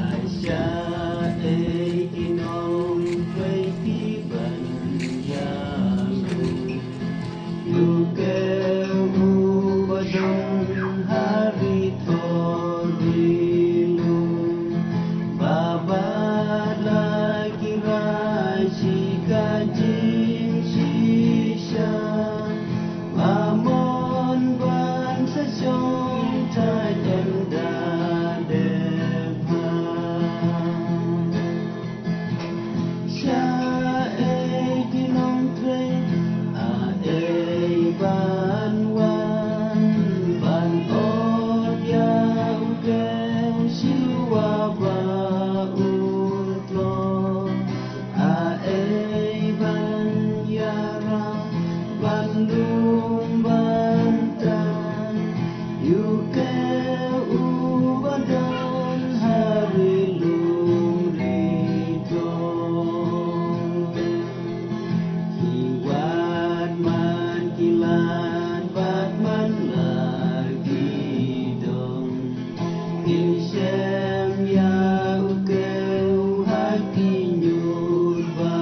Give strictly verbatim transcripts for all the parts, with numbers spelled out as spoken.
Aisha ei ki nongtrei ki ban ïalum. Ïu kiew u ba don ha ri thor ri lum. Ba bad la ki rai shi ka jingshisha. Ba mon ban sa shong thait ynda dep ha. Sha ei ki nongtrei, a ei ban wan, ban ot ïa u kiew shuwa ba un tlot. A ei ban ïarap, ban lum ban tan, ïu kiew u ba don ha ri lum ri thor. Ki wad man ki lad bad man la ki dong. Kin shem ïa u kiew ha ki ñiut ba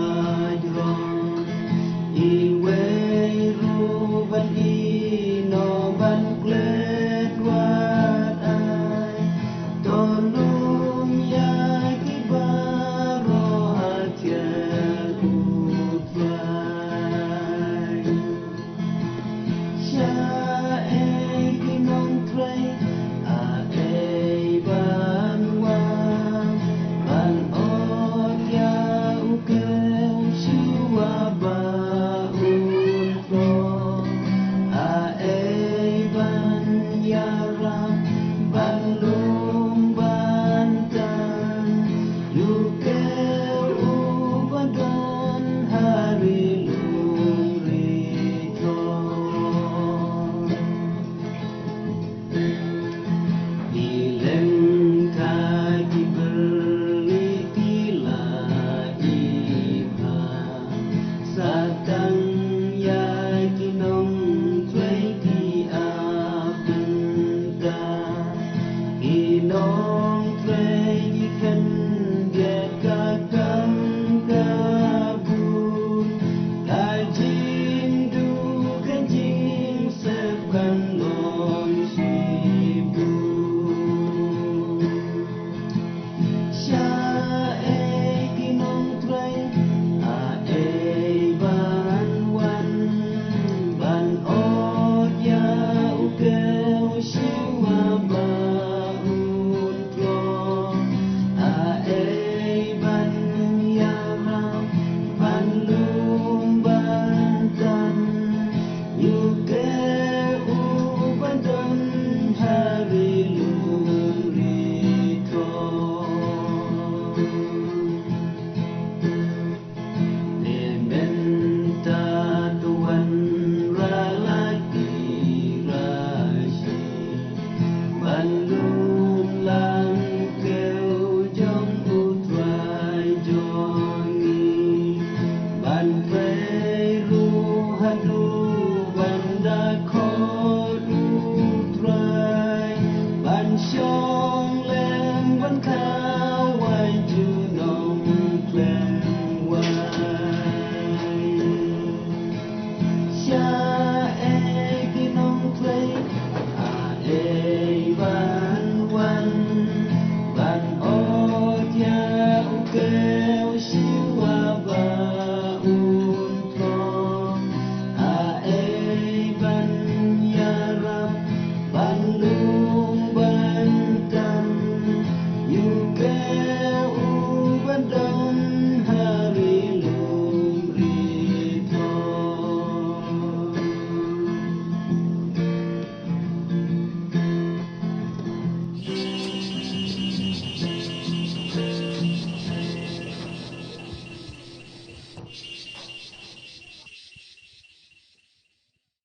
jrong. Iwei ruh ban ïehnoh ban klet wad ai. To lum ïa ki baroh ha thied u Trai. Sha ei ki nongtrei, a ei ban wan, ban ot ïa u kiew shuwa ba un tlot. A ei ban ïarap, ban lum ban tan, ïu kiew u ba don ha ri lum ri thor. Ki leng ka ki byrni ki la i bha. Sa tang ïa ki nongtrei ki ap bynta. Ki nongtrei ki khyndiat ka kam ka bun. Ka jingduh ka jingsep kan long shibun. Sha ei ki nongtrei, a ei ban wan, ban ot ïa u kiew shuwa ba un tlot. A ei ban ïarap, ban lum ban tan, ïu kiew u ba don ha ri lum ri thor. Te mynta to wanrah la ki rashi, ban lum lang kiew jong u Trai jong ngi, ban trei ruh haduh ban da